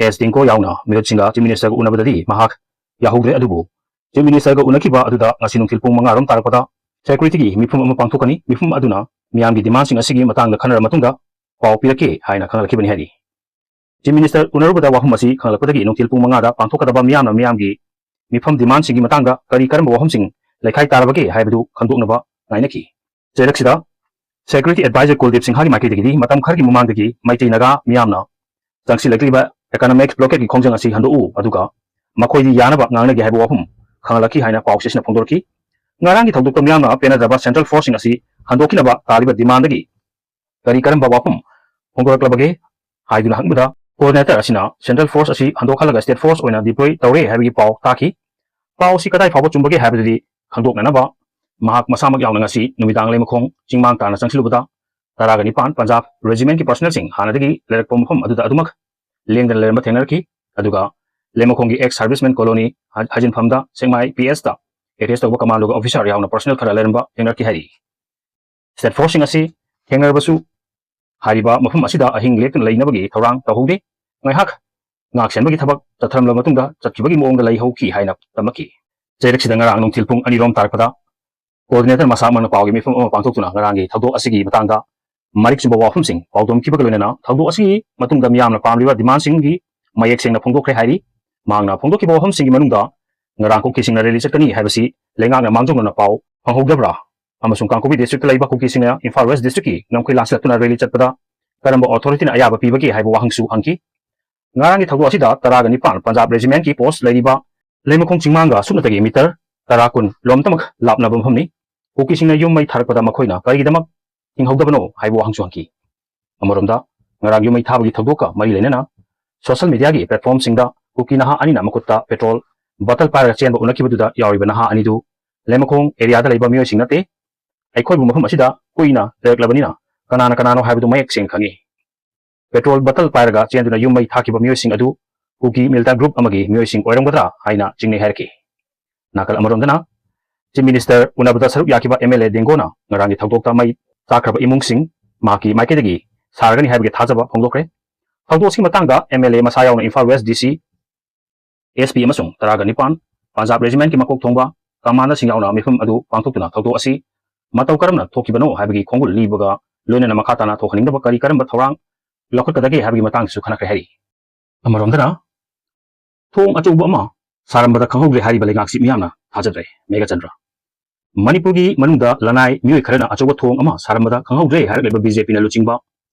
S ꯇꯤꯡꯀꯣ ꯌꯥꯎꯅ ꯃꯤꯔꯨꯠꯁꯤꯡꯒ Chief Minister ꯒ ꯎꯅꯕꯗꯗꯤ ꯃꯍꯥꯛ ꯌꯥꯍꯧꯗ꯭ꯔꯦ꯫ ꯑꯗꯨꯕꯨ Chief Minister ꯒ ꯎꯅꯈꯤꯕ ꯑꯗꯨꯗ ꯉꯁꯤ ꯅꯨꯡꯊꯤꯜ ꯄꯨꯡ ꯃꯉꯥ ꯔꯣꯝ ꯇꯥꯔꯛꯄꯗ security ꯒꯤ ꯃꯤꯐꯝ ꯑꯃ ꯄꯥꯡꯊꯣꯛꯀꯅꯤ꯫ ꯃꯤꯐꯝ ꯑꯗꯨꯅ ꯃꯤꯌꯥꯝꯒꯤ demand ꯁꯤꯡ ꯑꯁꯤꯒꯤ ꯃꯇꯥꯡꯗ ꯈꯟꯅꯔ ꯃꯇꯨꯡꯗ ꯄꯥꯎ ꯄꯤꯔꯛꯀꯦ ꯍꯥꯏꯅ ꯈꯪꯍꯜꯂꯛꯈꯤꯕꯅꯤ ꯍꯥꯏꯔꯤ꯫ Chief Minister ꯎꯅꯔꯨꯕꯗ ꯋꯥꯐꯝ ꯑꯁꯤ ꯈꯪꯂꯛꯄꯗꯒꯤ ꯅꯨꯡꯊꯤꯜ ꯄꯨꯡ ꯃꯉꯥꯗ ꯄꯥꯡꯊꯣꯛꯀꯗꯕ ꯃꯤꯌꯥꯝꯅ ꯃꯤꯌꯥꯝꯒꯤ ꯃꯤꯐꯝ demand ꯁꯤꯡꯒꯤ ꯃꯇꯥꯡꯗ ꯀꯔꯤ ꯀꯔꯝꯕ ꯋꯥꯐꯝꯁꯤꯡ ꯂꯩꯈꯥꯏ ꯇꯥꯔꯕꯒꯦ ꯍꯥꯏꯕꯗꯨ ꯈꯪꯗꯣꯛꯅꯕ ꯉꯥꯏꯅꯈꯤ꯫ ꯆꯩꯔꯛꯁꯤꯗ Security Advisor ꯀꯨꯜꯗꯤꯞ ꯁꯤꯡꯍꯒꯤ ꯃꯥꯏꯀꯩꯗꯒꯤꯗꯤ ꯃꯇꯝ ꯈꯔꯒꯤ ꯃꯃꯥꯡꯗꯒꯤ ꯃꯩꯇꯩ ꯅꯥꯒꯥ ꯃꯤꯌꯥꯝꯅ ꯆꯪꯁꯤꯜꯂꯛꯂꯤꯕ economic blockade ꯀꯤ ꯈꯣꯡꯖꯪ ꯑꯁꯤ ꯍꯟꯗꯣꯛꯎ, ꯑꯗꯨꯒ ꯃꯈꯣꯏꯗꯤ ꯌꯥꯅꯕ ꯉꯥꯡꯅꯒꯦ ꯍꯥꯏꯕ ꯋꯥꯐꯝ ꯈꯪꯍꯜꯂꯛꯈꯤ ꯍꯥꯏꯅ ꯄꯥꯎꯆꯦꯁꯤꯅ ꯐꯣꯡꯗꯣꯔꯛꯈꯤ꯫ ꯉꯔꯥꯡꯒꯤ ꯊꯧꯗꯣꯛꯇ ꯃꯤꯌꯥꯝꯅ ꯄꯦꯟꯅꯗ꯭ꯔꯕ central force ꯁꯤꯡ ꯑꯁꯤ ꯍꯟꯗꯣꯛꯈꯤꯅꯕ ꯇꯥꯔꯤꯕ demand ꯗꯒꯤ ꯀꯔꯤ ꯀꯔꯝꯕ ꯋꯥꯐꯝ ꯐꯣꯡꯗꯣꯔꯛꯂꯕꯒꯦ ꯍꯥꯏꯗꯨꯅ ꯍꯪꯕꯗ, coordinator ꯑꯁꯤꯅ central force ꯑꯁꯤ ꯍꯟꯗꯣꯛꯍꯜꯂꯒ state force ꯑꯣꯏꯅ deploy ꯇꯧꯔꯦ ꯍꯥꯏꯕꯒꯤ ꯄꯥꯎ ꯇꯥꯈꯤ꯫ ꯄꯥꯎ ꯑꯁꯤ ꯀꯗꯥꯏ ꯐꯥꯎꯕ ꯆꯨꯝꯕꯒꯦ ꯍꯥꯏꯕꯗꯨꯗꯤ ꯈꯪꯗꯣꯛꯅꯅꯕ ꯃꯍꯥꯛ ꯃꯁꯥꯃꯛ ꯌꯥꯎꯅ ꯉꯁꯤ ꯅꯨꯃꯤꯗꯥꯡ ꯂꯩꯃꯈꯣꯡ ꯆꯤꯡꯃꯥꯡ ꯇꯥꯅ ꯆꯪꯁꯤꯜꯂꯨꯕꯗ, ꯇꯔꯥꯒ ꯅꯤꯄꯥꯟ Punjab Regiment ꯀꯤ personnel ꯁꯤꯡ ꯍꯥꯟꯅꯗꯒꯤ ꯂꯩꯔꯛꯄ ꯃꯐꯝ ꯑꯗꯨꯗ ꯑꯗꯨꯃꯛ ꯂꯦꯡꯗꯅ ꯂꯩꯔꯝꯕ ꯊꯦꯡꯅꯔꯛꯈꯤ꯫ ꯑꯗꯨꯒ ꯂꯩꯃꯈꯣꯡꯒꯤ ex serviceman colony ꯍꯥ-, ꯍꯥꯏꯖꯤꯟꯐꯝꯗ ꯁꯦꯛꯃꯥꯏ P S ꯇ attach ꯇꯧꯕ commando ꯒ officer ꯌꯥꯎꯅ personnel ꯈꯔ ꯂꯩꯔꯝꯕ ꯊꯦꯡꯅꯔꯛꯈꯤ ꯍꯥꯏꯔꯤ꯫ State force ꯁꯤꯡ ꯑꯁꯤ ꯊꯦꯡꯅꯔꯕꯁꯨ ꯍꯥꯏꯔꯤꯕ ꯃꯐꯝ ꯑꯁꯤꯗ ꯑꯍꯤꯡ ꯂꯦꯛꯇꯨꯅ ꯂꯩꯅꯕꯒꯤ ꯊꯧꯔꯥꯡ ꯇꯧꯍꯧꯗꯦ꯫ ꯉꯥꯏꯍꯥꯛ ꯉꯥꯛ ꯁꯦꯟꯕꯒꯤ ꯊꯕꯛ ꯆꯠꯊꯔꯝꯂꯕ ꯃꯇꯨꯡꯗ ꯆꯠꯈꯤꯕꯒꯤ ꯃꯑꯣꯡꯗ ꯂꯩꯍꯧꯈꯤ ꯍꯥꯏꯅ ꯇꯝꯂꯛꯈꯤ꯫ ꯆꯩꯔꯛꯁꯤꯗ ꯉꯔꯥꯡ ꯅꯨꯡꯊꯤꯜ ꯄꯨꯡ ꯑꯅꯤ ꯔꯣꯝ ꯇꯥꯔꯛꯄꯗ coordinator ꯃꯁꯥꯃꯛꯅ ꯄꯥꯎꯒꯤ ꯃꯤꯐꯝ ꯑꯃ ꯄꯥꯡꯊꯣꯛꯇꯨꯅ ꯉꯔꯥꯡꯒꯤ ꯊꯧꯗꯣꯛ ꯑꯁꯤꯒꯤ ꯃꯇꯥꯡꯗ ꯃꯔꯤꯛ ꯆꯨꯝꯕ ꯋꯥꯐꯝꯁꯤꯡ ꯄꯥꯎꯗꯝꯈꯤꯕꯒ ꯂꯣꯏꯅꯅ ꯊꯧꯗꯣꯛ ꯑꯁꯤꯒꯤ ꯃꯇꯨꯡꯗ ꯃꯤꯌꯥꯝꯅ ꯄꯥꯝꯂꯤꯕ demand ꯁꯤꯡꯒꯤ ꯃꯌꯦꯛ ꯁꯦꯡꯅ ꯐꯣꯡꯗꯣꯛꯈ꯭ꯔꯦ ꯍꯥꯏꯔꯤ꯫ ꯃꯍꯥꯛꯅ ꯐꯣꯡꯗꯣꯛꯈꯤꯕ ꯋꯥꯐꯝꯁꯤꯡꯒꯤ ꯃꯅꯨꯡꯗ ꯉꯔꯥꯡ ꯀꯨꯀꯤꯁꯤꯡꯅ rally ꯆꯠꯀꯅꯤ ꯍꯥꯏꯕꯁꯤ ꯂꯩꯉꯥꯛꯅ ꯃꯥꯡꯖꯧꯅꯅ ꯄꯥꯎ ꯐꯪꯍꯧꯗꯕ꯭ꯔꯥ? ꯑꯃꯁꯨꯡ ꯀꯥꯡꯄꯣꯛꯄꯤ district ꯇ ꯂꯩꯕ ꯀꯨꯀꯤꯁꯤꯡꯅ ꯏꯝꯐꯥꯜ West district ꯀꯤ ꯉꯝꯈꯩ ꯂꯥꯟꯁꯤꯜꯂꯛꯇꯨꯅ rally ꯆꯠꯄꯗ ꯀꯔꯝꯕ authority ꯅ ꯑꯌꯥꯕ ꯄꯤꯕꯒꯦ ꯍꯥꯏꯕ ꯋꯥꯍꯪꯁꯨ ꯍꯪꯈꯤ꯫ ꯉꯔꯥꯡꯒꯤ ꯊꯧꯗꯣꯛ ꯑꯁꯤꯗ ꯇꯔꯥꯒ ꯅꯤꯄꯥꯟ Punjab Regiment ꯀꯤ post ꯂꯩꯔꯤꯕ ꯂꯩꯃꯈꯣꯡ ꯆꯤꯡꯃꯥꯡꯒ ꯁꯨꯞꯅꯇꯒꯤ meter ꯇꯔꯥ ꯀꯨꯟ ꯂꯣꯝꯇꯃꯛ ꯂꯥꯞꯅꯕ ꯃꯐꯝꯅꯤ꯫ ꯀꯨꯀꯤꯁꯤꯡꯅ ꯌꯨꯝ ꯃꯩ ꯊꯥꯔꯛꯄꯗ ꯃꯈꯣꯏꯅ ꯀꯔꯤꯒꯤꯗꯃꯛ ꯊꯤꯡꯍꯧꯗꯕꯅꯣ ꯍꯥꯏꯕ ꯋꯥꯍꯪꯁꯨ ꯍꯪꯈꯤ꯫ ꯑꯃꯔꯣꯝꯗ, ꯉꯔꯥꯡ ꯌꯨꯝ ꯃꯩ ꯊꯥꯕꯒꯤ ꯊꯧꯗꯣꯛꯀ ꯃꯔꯤ ꯂꯩꯅꯅ social media ꯒꯤ platform ꯁꯤꯡꯗ ꯀꯨꯀꯤ ꯅꯍꯥ ꯑꯅꯤꯅ ꯃꯈꯨꯠꯇ petrol bottle ꯄꯥꯏꯔꯒ ꯆꯦꯟꯕ ꯎꯅꯈꯤꯕꯗꯨꯗ ꯌꯥꯎꯔꯤꯕ ꯅꯍꯥ ꯑꯅꯤꯗꯨ ꯂꯩꯃꯈꯣꯡ area ꯗ ꯂꯩꯕ ꯃꯤꯑꯣꯏꯁꯤꯡ ꯅꯠꯇꯦ꯫ ꯑꯩꯈꯣꯏꯕꯨ ꯃꯐꯝ ꯑꯁꯤꯗ ꯀꯨꯏꯅ ꯂꯩꯔꯛꯂꯕꯅꯤꯅ ꯀꯅꯥꯅ ꯀꯅꯥꯅꯣ ꯍꯥꯏꯕꯗꯨ ꯃꯌꯦꯛ ꯁꯦꯡꯅ ꯈꯪꯏ꯫ ꯄꯦꯇ꯭ꯔꯣꯜ ꯕꯇꯜ ꯄꯥꯏꯔꯒ ꯆꯦꯟꯗꯨꯅ ꯌꯨꯝ ꯃꯩ ꯊꯥꯈꯤꯕ ꯃꯤꯑꯣꯏꯁꯤꯡ ꯑꯗꯨ ꯀꯨꯀꯤ ꯃꯤꯂꯤꯇꯥꯟ ꯒ꯭ꯔꯨꯞ ꯑꯃꯒꯤ ꯃꯤꯑꯣꯏꯁꯤꯡ ꯑꯣꯏꯔꯝꯒꯗ꯭ꯔꯥ ꯍꯥꯏꯅ ꯆꯤꯡꯅꯩ ꯍꯥꯏꯔꯛꯈꯤ꯫ ꯅꯥꯀꯜ ꯑꯃꯔꯣꯝꯗꯅ, ꯆꯤꯐ ꯃꯤꯅꯤꯁꯇꯔ ꯎꯅꯕꯗ ꯁꯔꯨꯛ ꯌꯥꯈꯤꯕ ꯑꯦꯝ ꯑꯦꯜ ꯑꯦ ꯗꯦꯡꯒꯣꯅ ꯉꯔꯥꯡꯒꯤ ꯊꯧꯗꯣꯛꯇ ꯃꯩ ꯆꯥꯛꯈ꯭ꯔꯕ ꯏꯃꯨꯡꯁꯤꯡ ꯃꯍꯥꯛꯀꯤ ꯃꯥꯏꯀꯩꯗꯒꯤ ꯁꯥꯔꯒꯅꯤ ꯍꯥꯏꯕꯒꯤ ꯊꯥꯖꯕ ꯐꯣꯡꯗꯣꯛꯈ꯭ꯔꯦ꯫ ꯊꯧꯗꯣꯛ ꯑꯁꯤꯒꯤ ꯃꯇꯥꯡꯗ ꯑꯦꯝ ꯑꯦꯜ ꯑꯦ ꯃꯁꯥ ꯌꯥꯎꯅ ꯏꯝꯐꯥꯜ ꯋꯦꯁ ꯗꯤ ꯁꯤ, ꯑꯦꯁ ꯄꯤ ꯑꯃꯁꯨꯡ ꯇꯔꯥꯒ ꯅꯤꯄꯥꯟ ꯄꯟꯖꯥꯕ ꯔꯦꯖꯤꯃꯦꯟꯠꯀꯤ ꯃꯀꯣꯛ ꯊꯣꯡꯕ ꯀꯃꯥꯟꯗꯔꯁꯤꯡ ꯌꯥꯎꯅ ꯃꯤꯐꯝ ꯑꯗꯨ ꯄꯥꯡꯊꯣꯛꯇꯨꯅ ꯊꯧꯗꯣꯛ ꯑꯁꯤ ꯃꯇꯧ ꯀꯔꯝꯅ ꯊꯣꯛꯈꯤꯕꯅꯣ ꯍꯥꯏꯕꯒꯤ ꯈꯣꯡꯒꯨꯜ ꯂꯤꯕꯒ ꯂꯣꯏꯅꯅ ꯃꯈꯥ ꯇꯥꯅ ꯊꯣꯛꯍꯟꯅꯤꯡꯗꯕ ꯀꯔꯤ ꯀꯔꯝꯕ ꯊꯧꯔꯥꯡ ꯂꯧꯈꯠꯀꯗꯒꯦ ꯍꯥꯏꯕꯒꯤ ꯃꯇꯥꯡꯗꯁꯨ ꯈꯟꯅꯈ꯭ꯔꯦ ꯍꯥꯏꯔꯤ꯫ ꯑꯃꯔꯣꯝꯗꯅ, ꯊꯣꯡ ꯑꯆꯧꯕ ꯑꯃ ꯁꯥꯔꯝꯕꯗ ꯈꯪꯍꯧꯗ꯭ꯔꯦ ꯍꯥꯏꯔꯤꯕ ꯂꯩꯉꯥꯛꯁꯤ ꯃꯤꯌꯥꯝꯅ ꯊꯥꯖꯗ꯭ꯔꯦ꯫ ꯃꯦꯘꯆꯟꯗ꯭ꯔ꯫ ꯃꯅꯤꯄꯨꯔꯒꯤ ꯃꯅꯨꯡꯗ ꯂꯅꯥꯏ ꯃꯤꯑꯣꯏ ꯈꯔꯅ ꯑꯆꯧꯕ ꯊꯣꯡ ꯑꯃ ꯁꯥꯔꯝꯕꯗ ꯈꯪꯍꯧꯗ꯭ꯔꯦ ꯍꯥꯏꯔꯛꯂꯤꯕ ꯕꯤ ꯖꯦ ꯄꯤꯅ ꯂꯨꯆꯤꯡꯕ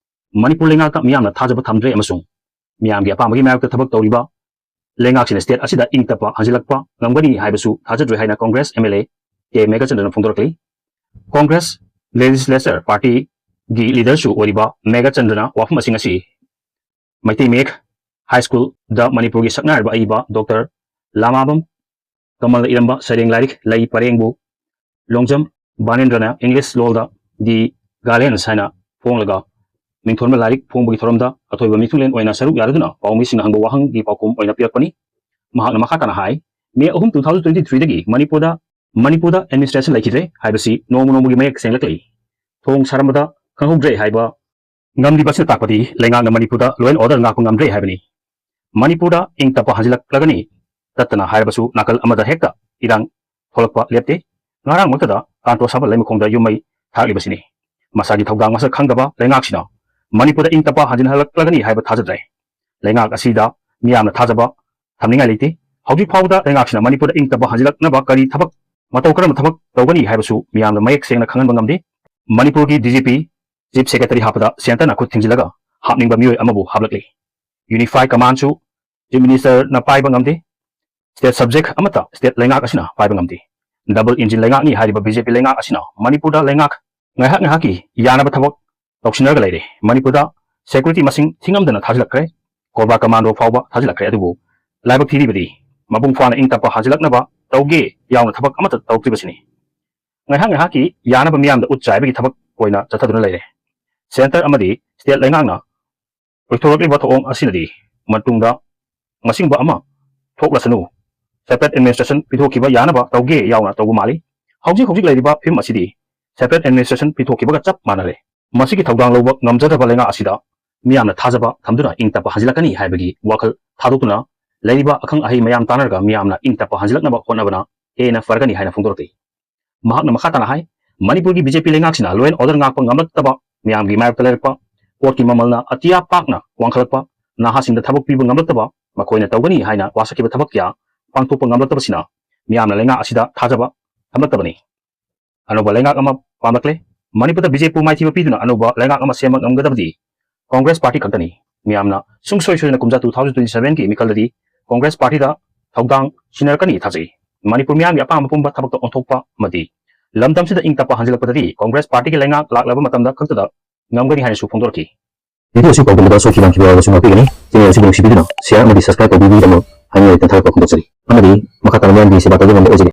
ꯃꯅꯤꯄꯨꯔ ꯂꯩꯉꯥꯛꯇ ꯃꯤꯌꯥꯝꯅ ꯊꯥꯖꯕ ꯊꯝꯗ꯭ꯔꯦ ꯑꯃꯁꯨꯡ ꯃꯤꯌꯥꯝꯒꯤ ꯑꯄꯥꯝꯕꯒꯤ ꯃꯥꯌꯣꯛꯇ ꯊꯕꯛ ꯇꯧꯔꯤꯕ ꯂꯩꯉꯥꯛꯁꯤꯅ ꯁ꯭ꯇꯦꯠ ꯑꯁꯤꯗ ꯏꯪ ꯇꯞꯄ ꯍꯟꯖꯤꯜꯂꯛꯄ ꯉꯝꯒꯅꯤ ꯍꯥꯏꯕꯁꯨ ꯊꯥꯖꯗ꯭ꯔꯦ ꯍꯥꯏꯅ Congress M L A K ꯃꯦꯘꯆꯟꯗ꯭ꯔꯅ ꯐꯣꯡꯗꯣꯔꯛꯂꯤ꯫ ꯀꯣꯡꯒ꯭ꯔꯦꯁ ꯂꯦꯖꯤꯁꯂꯦꯆꯔ ꯄꯥꯔꯇꯤꯒꯤ ꯂꯤꯗꯔꯁꯨ ꯑꯣꯏꯔꯤꯕ ꯃꯦꯘꯆꯟꯗ꯭ꯔꯅ ꯋꯥꯐꯝ ꯑꯁꯤꯡ ꯑꯁꯤ ꯃꯩꯇꯩ ꯃꯌꯦꯛ ꯍꯥꯏ ꯁ꯭ꯀꯨꯜꯗ ꯃꯅꯤꯄꯨꯔꯒꯤ ꯁꯛꯅꯥꯏꯔꯕ ꯑꯏꯕ ꯗꯣꯛꯇꯔ ꯂꯥꯃꯥꯕꯝ ꯀꯃꯜꯅ ꯏꯔꯝꯕ ꯁꯩꯔꯦꯡ ꯂꯥꯏꯔꯤꯛ ꯂꯩ ꯄꯔꯦꯡꯕꯨ ꯂꯣꯡꯖꯝ ꯕꯥꯅꯦꯟꯗ꯭ꯔꯅ ꯏꯪꯂꯤꯁ ꯂꯣꯜꯗ ꯗꯤ ꯒꯥꯂꯦꯟꯁ ꯍꯥꯏꯅ ꯐꯣꯡꯂꯒ ꯃꯤꯡꯊꯣꯟꯕ ꯂꯥꯏꯔꯤꯛ ꯐꯣꯡꯕꯒꯤ ꯊꯧꯔꯝꯗ ꯑꯊꯣꯏꯕ ꯃꯤꯊꯨꯡꯂꯦꯟ ꯑꯣꯏꯅ ꯁꯔꯨꯛ ꯌꯥꯗꯨꯅ ꯄꯥꯎꯃꯤꯁꯤꯡꯅ ꯍꯪꯕ ꯋꯥꯍꯪꯒꯤ ꯄꯥꯎꯈꯨꯝ ꯑꯣꯏꯅ ꯄꯤꯔꯛꯄꯅꯤ꯫ ꯃꯍꯥꯛꯅ ꯃꯈꯥ ꯇꯥꯅ ꯍꯥꯏ, ꯃꯦ ꯑꯍꯨꯝ, two thousand twenty three ꯗꯒꯤ ꯃꯅꯤꯄꯨꯔꯗ, ꯃꯅꯤꯄꯨꯔꯗ ꯑꯦꯗꯃꯤꯅꯤꯁꯇ꯭ꯔꯦꯁꯟ ꯂꯩꯈꯤꯗ꯭ꯔꯦ ꯍꯥꯏꯕꯁꯤ ꯅꯣꯡꯃ ꯅꯣꯡꯃꯒꯤ ꯃꯌꯦꯛ ꯁꯦꯡꯂꯛꯂꯤ꯫ ꯊꯣꯡ ꯁꯥꯔꯝꯕꯗ ꯈꯪꯍꯧꯗ꯭ꯔꯦ ꯍꯥꯏꯕ ꯉꯝꯂꯤꯕ ꯑꯁꯤꯅ ꯇꯥꯛꯄꯗꯤ ꯂꯩꯉꯥꯛꯅ ꯃꯅꯤꯄꯨꯔꯗ law and order ꯉꯥꯛꯄ ꯉꯝꯗ꯭ꯔꯦ ꯍꯥꯏꯕꯅꯤ꯫ ꯃꯅꯤꯄꯨꯔꯗ ꯏꯪ ꯇꯞꯄ ꯍꯟꯖꯤꯜꯂꯛꯂꯒꯅꯤ꯫ ꯇꯠꯇꯅ ꯍꯥꯏꯔꯕꯁꯨ ꯅꯥꯀꯜ ꯑꯃꯗ ꯍꯦꯛꯇ ꯏꯔꯥꯡ ꯊꯣꯛꯂꯛꯄ ꯂꯦꯞꯇꯦ꯫ ꯉꯔꯥꯡꯃꯛꯇꯗ ꯀꯥꯟꯇꯣ ꯁꯥꯕ ꯂꯩꯃꯈꯣꯡꯗ ꯌꯨꯝ ꯃꯩ ꯊꯥꯔꯛꯂꯤꯕꯁꯤꯅꯤ꯫ ꯃꯁꯥꯒꯤ ꯊꯧꯗꯥꯡ ꯃꯁꯛ ꯈꯪꯗꯕ ꯂꯩꯉꯥꯛꯁꯤꯅ ꯃꯅꯤꯄꯨꯔꯗ ꯏꯪ ꯇꯞꯄ ꯍꯟꯖꯤꯜꯍꯜꯂꯛꯂꯒꯅꯤ ꯍꯥꯏꯕ ꯊꯥꯖꯗ꯭ꯔꯦ꯫ ꯂꯩꯉꯥꯛ ꯑꯁꯤꯗ ꯃꯤꯌꯥꯝꯅ ꯊꯥꯖꯕ ꯊꯝꯅꯤꯡꯉꯥꯏ ꯂꯩꯇꯦ꯫ ꯍꯧꯖꯤꯛ ꯐꯥꯎꯕꯗ ꯂꯩꯉꯥꯛꯁꯤꯅ ꯃꯅꯤꯄꯨꯔꯗ ꯏꯪ ꯇꯞꯄ ꯍꯟꯖꯤꯜꯂꯛꯅꯕ ꯀꯔꯤ ꯊꯕꯛ, ꯃꯇꯧ ꯀꯔꯝꯕ ꯊꯕꯛ ꯇꯧꯒꯅꯤ ꯍꯥꯏꯕꯁꯨ ꯃꯤꯌꯥꯝꯗ ꯃꯌꯦꯛ ꯁꯦꯡꯅ ꯈꯪꯍꯟꯕ ꯉꯝꯗꯦ꯫ ꯃꯅꯤꯄꯨꯔꯒꯤ D G P, chief secretary ꯍꯥꯞꯄꯗ ꯁꯦꯟꯇꯔꯅ ꯈꯨꯠ ꯊꯤꯡꯖꯤꯜꯂꯒ ꯍꯥꯞꯅꯤꯡꯕ ꯃꯤꯑꯣꯏ ꯑꯃꯕꯨ ꯍꯥꯞꯂꯛꯂꯤ꯫ ꯌꯨꯅꯤꯐꯥꯏ ꯀꯃꯥꯟꯁꯨ ꯆꯤꯐ ꯃꯤꯅꯤꯁꯇꯔꯅ ꯄꯥꯏꯕ ꯉꯝꯗꯦ꯫ ꯁ꯭ꯇꯦꯠ ꯁꯕꯖꯦꯛ ꯑꯃꯠꯇ ꯁ꯭ꯇꯦꯠ ꯂꯩꯉꯥꯛ ꯑꯁꯤꯅ ꯄꯥꯏꯕ ꯉꯝꯗꯦ꯫ ꯗꯕꯜ ꯏꯟꯖꯤꯟ ꯂꯩꯉꯥꯛꯅꯤ ꯍꯥꯏꯔꯤꯕ ꯕꯤ ꯖꯦ ꯄꯤ ꯂꯩꯉꯥꯛ ꯑꯁꯤꯅ ꯃꯅꯤꯄꯨꯔꯗ ꯂꯩꯉꯥꯛ ꯉꯥꯏꯍꯥꯛ ꯉꯥꯏꯍꯥꯛꯀꯤ ꯌꯥꯅꯕ ꯊꯕꯛ ꯇꯧꯁꯤꯟꯅꯔꯒ ꯂꯩꯔꯦ꯫ ꯃꯅꯤꯄꯨꯔꯗ ꯁꯦꯀ꯭ꯌꯨꯔꯤꯇꯤ ꯃꯁꯤꯡ ꯊꯤꯉꯝꯗꯅ ꯊꯥꯖꯤꯜꯂꯛꯈ꯭ꯔꯦ꯫ ꯀꯣꯕ꯭ꯔꯥ ꯀꯃꯥꯟꯗꯣ ꯐꯥꯎꯕ ꯊꯥꯖꯤꯜꯂꯛꯈ꯭ꯔꯦ꯫ ꯑꯗꯨꯕꯨ ꯂꯥꯏꯕꯛ ꯊꯤꯔꯤꯕꯗꯤ ꯃꯄꯨꯡ ꯐꯥꯅ ꯏꯪ ꯇꯞꯄ ꯍꯟꯖꯤꯜꯂꯛꯅꯕ ꯇꯧꯒꯦ ꯌꯥꯎꯅ ꯊꯕꯛ ꯑꯃꯠꯇ ꯇꯧꯔꯛꯇ꯭ꯔꯤꯕꯁꯤꯅꯤ꯫ ꯉꯥꯏꯍꯥꯛ ꯉꯥꯏꯍꯥꯛꯀꯤ ꯌꯥꯅꯕ ꯃꯤꯌꯥꯝꯗ ꯎꯠ ꯆꯥꯏꯕꯒꯤ ꯊꯕꯛ ꯑꯣꯏꯅ ꯆꯠꯊꯗꯨꯅ ꯂꯩꯔꯦ꯫ ꯁꯦꯟꯇꯔ ꯑꯃꯗꯤ ꯁ꯭ꯇꯦꯠ ꯂꯩꯉꯥꯛꯅ ꯑꯣꯏꯊꯣꯔꯛꯂꯤꯕ ꯊꯧꯑꯣꯡ ꯑꯁꯤꯅꯗꯤ ꯃꯇꯨꯡꯗ ꯃꯁꯤꯒꯨꯝꯕ ꯑꯃ ꯊꯣꯛꯂꯁꯅꯨ, separate administration ꯄꯤꯊꯣꯛꯈꯤꯕ ꯌꯥꯅꯕ ꯇꯧꯒꯦ ꯌꯥꯎꯅ ꯇꯧꯕ ꯃꯥꯜꯂꯤ꯫ ꯍꯧꯖꯤꯛ ꯍꯧꯖꯤꯛ ꯂꯩꯔꯤꯕ ꯐꯤꯕꯝ ꯑꯁꯤꯗꯤ separate administration ꯄꯤꯊꯣꯛꯈꯤꯕꯒ ꯆꯞ ꯃꯥꯟꯅꯔꯦ꯫ ꯃꯁꯤꯒꯤ ꯊꯧꯗꯥꯡ ꯂꯧꯕ ꯉꯝꯖꯗ꯭ꯔꯕ ꯂꯩꯉꯥꯛ ꯑꯁꯤꯗ ꯃꯤꯌꯥꯝꯅ ꯊꯥꯖꯕ ꯊꯝꯗꯨꯅ ꯏꯪ ꯇꯞꯄ ꯍꯟꯖꯤꯜꯂꯛꯀꯅꯤ ꯍꯥꯏꯕꯒꯤ ꯋꯥꯈꯜ ꯊꯥꯗꯣꯛꯇꯨꯅ ꯂꯩꯔꯤꯕ ꯑꯈꯪ ꯑꯍꯩ ꯃꯌꯥꯝ ꯇꯥꯟꯅꯔꯒ ꯃꯤꯌꯥꯝꯅ ꯏꯪ ꯇꯞꯄ ꯍꯟꯖꯤꯜꯂꯛꯅꯕ ꯍꯣꯠꯅꯕꯅ ꯍꯦꯟꯅ ꯐꯔꯒꯅꯤ ꯍꯥꯏꯅ ꯐꯣꯡꯗꯣꯔꯛꯂꯤ꯫ ꯃꯍꯥꯛꯅ ꯃꯈꯥ ꯇꯥꯅ ꯍꯥꯏ, ꯃꯅꯤꯄꯨꯔꯒꯤ BJP ꯂꯩꯉꯥꯛꯁꯤꯅ law and order ꯉꯥꯛꯄ ꯉꯝꯂꯛꯇꯕ, ꯃꯤꯌꯥꯝꯒꯤ ꯃꯥꯌꯣꯛꯇ ꯂꯩꯔꯛꯄ, ꯄꯣꯠꯀꯤ ꯃꯃꯜꯅ ꯑꯇꯤꯌꯥ ꯄꯥꯛꯅ ꯋꯥꯡꯈꯠꯂꯛꯄ, ꯅꯍꯥꯁꯤꯡꯗ ꯊꯕꯛ ꯄꯤꯕ ꯉꯝꯂꯛꯇꯕ, ꯃꯈꯣꯏꯅ ꯇꯧꯒꯅꯤ ꯍꯥꯏꯅ ꯋꯥꯁꯛꯈꯤꯕ ꯊꯕꯛ ꯀꯌꯥ ꯄꯥꯡꯊꯣꯛꯄ ꯉꯝꯂꯛꯇꯕꯁꯤꯅ ꯃꯤꯌꯥꯝꯅ ꯂꯩꯉꯥꯛ ꯑꯁꯤꯗ ꯊꯥꯖꯕ ꯊꯝꯂꯛꯇꯕꯅꯤ꯫ ꯑꯅꯧꯕ ꯂꯩꯉꯥꯛ ꯑꯃ ꯄꯥꯝꯂꯛꯂꯦ꯫ ꯃꯅꯤꯄꯨꯔꯗ BJP ꯃꯥꯏꯊꯤꯕ ꯄꯤꯗꯨꯅ ꯑꯅꯧꯕ ꯂꯩꯉꯥꯛ ꯑꯃ ꯁꯦꯝꯕ ꯉꯝꯒꯗꯕꯗꯤ ꯀꯣꯡꯒ꯭ꯔꯦꯁ ꯄꯥꯔꯇꯤ ꯈꯛꯇꯅꯤ꯫ ꯃꯤꯌꯥꯝꯅ ꯁꯨꯡꯁꯣꯏ ꯁꯣꯏꯗꯅ ꯀꯨꯝꯖꯥ two thousand twenty seven ꯒꯤ ꯃꯤꯈꯜꯗꯗꯤ ꯀꯣꯡꯒ꯭ꯔꯦꯁ ꯄꯥꯔꯇꯤꯗ ꯊꯧꯗꯥꯡ ꯁꯤꯟꯅꯔꯛꯀꯅꯤ ꯊꯥꯖꯩ꯫ ꯃꯅꯤꯄꯨꯔ ꯃꯤꯌꯥꯝꯒꯤ ꯑꯄꯥꯝꯕ ꯄꯨꯝꯕ ꯊꯕꯛꯇ ꯑꯣꯟꯊꯣꯛꯄ ꯑꯃꯗꯤ ꯂꯝꯗꯝꯁꯤꯗ ꯏꯪ ꯇꯞꯄ ꯍꯟꯖꯤꯜꯂꯛꯄꯗꯗꯤ ꯀꯣꯡꯒ꯭ꯔꯦꯁ ꯄꯥꯔꯇꯤꯒꯤ ꯂꯩꯉꯥꯛ ꯂꯥꯛꯂꯕ ꯃꯇꯝꯗ ꯈꯛꯇꯗ ꯉꯝꯒꯅꯤ ꯍꯥꯏꯅꯁꯨ ꯐꯣꯡꯗꯣꯔꯛꯈꯤ꯫ ꯚꯤꯗꯤꯑꯣ ꯑꯁꯤ ꯄꯥꯎꯗꯝꯕꯗ ꯁꯣꯏꯈꯤꯕ ꯉꯝꯈꯤꯕ ꯌꯥꯎꯔꯕꯁꯨ ꯉꯥꯛꯄꯤꯒꯅꯤ꯫ ꯆꯦꯅꯦꯜ ꯑꯁꯤꯕꯨ ꯅꯨꯡꯁꯤꯕꯤꯗꯨꯅ share ꯑꯃꯗꯤ subscribe ꯇꯧꯕꯤꯕꯒꯤꯗꯃꯛ ꯍꯥꯏꯅ ꯊꯥꯒꯠꯄ ꯐꯣꯡꯗꯣꯛꯆꯔꯤ꯫ ꯑꯃꯗꯤ ꯃꯈꯥ ꯇꯥꯅ ꯃꯌꯥꯝꯒꯤ ꯁꯦꯕꯥ ꯇꯧꯕ ꯉꯝꯕ ꯑꯣꯏꯖꯒꯦ꯫